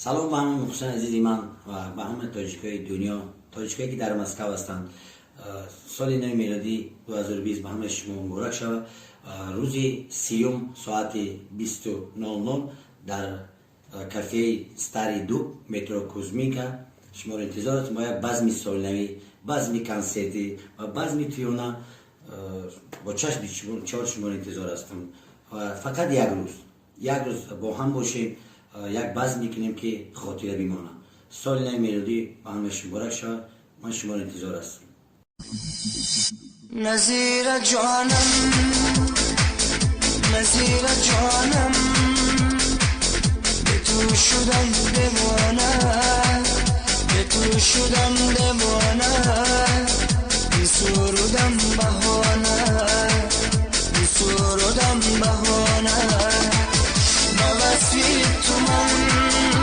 Салом ба ҳамаи мухлисони азизи ман ва ба ҳамаи тоҷикои дунё, тоҷикое ки дар Москав ҳастанд. Соли нави мелодӣ 2020 ба ҳамаи шумо муборак шавад. Рӯзи 30-юм соати 20:00 дар кафеи «Старый дуб», метро Кузьминка, шуморо интизор ҳастем бо як базми солинавӣ, базми консертӣ ва базми тӯёна. Бо чашми чор шуморо интизор ҳастам. Фақат як рӯз, як рӯз бо ҳам бошем, як базм мекунем, ки хотира бимонад. Соли нави мелодӣ ба ҳамаи шумо муборак шавад. Ман шуморо интизор ҳастам. Назира ҷонам, Назира ҷонам, ба ту шудам девона, ба ту шудам девона.